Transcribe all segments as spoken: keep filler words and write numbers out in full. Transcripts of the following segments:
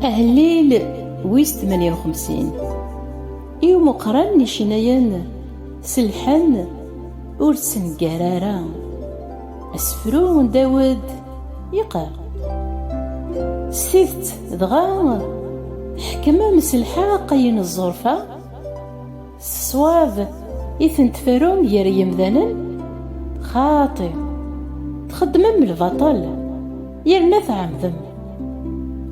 Ahellil wis tmenya u xemsin. I umeqqran n icennayen s lḥenn ur ttneggar ara. Asefru n Dawed yeqqar: S tidet dɣa tḥekmem s lḥeqq ayen ẓẓurfa? S ṣṣwab i ten-tferrum gar yemdanen? Xaṭi, txeddmem lbaṭel, yerna tɛemdem.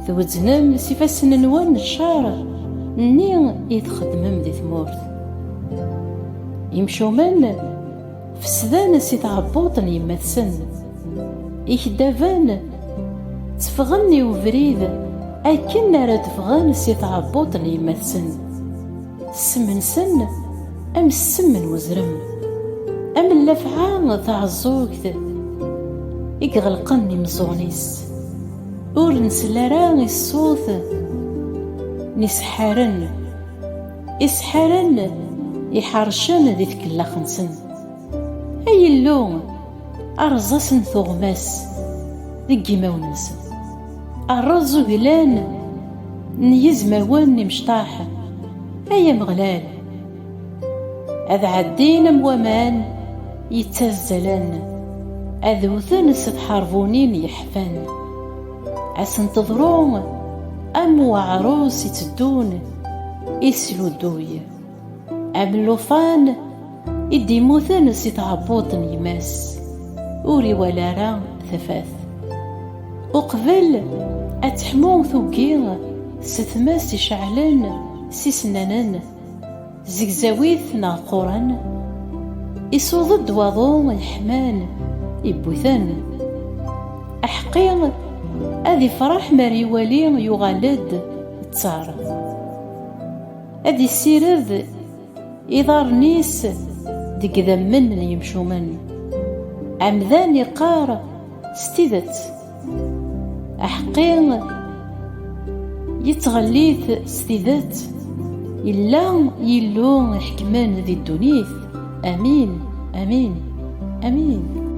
Tweznem s ifassen-nwen ccer-nni i txeddmem di tmurt. Imcumen fesden si tɛebbuḍt n yemma-tsen. Ikeddaben tteffɣen i ubrid akken ara d-ffɣen si tɛebbuḍt n yemma-tsen. Ssem-nsen am ssem n uzrem, am llafɛa taɛeẓẓugt i iɣelqen imeẓẓuɣen-is. Ur nsell ara i ṣṣut n iseḥḥaren, iseḥḥaren iḥercen di tkellax-nsen. Ay Illu, erẓ-asen tuɣmas deg yimawen-nsen. Erẓ uglan n yizmawen imecṭaḥ, ay Ameɣlal. Ad ɛeddin am waman yettazzalen, ad wten s tḥerbunin yeḥfan. Ad sen-teḍru am uɛrus itteddun isluduy. Am llufan i d-immuten si tɛebbuḍt n yemma-s, ur iwala ara tafat. Uqbel ad teḥmu tuggi s tmes iceɛlen s isennanen, zegzawit neɣ qquren, isuḍ-d waḍu yeḥman, iwwi-ten. Aḥeqqi ad ifreḥ mi ara iwali yuɣal-d ttaṛ. Ad issired iḍarren-is deg idammen n yimcumen. Amdan iqqar s tidet. Aḥeqqi yettɣellit s tidet. Yella Yillu iḥekmen di ddunit. Amin, amin, amin.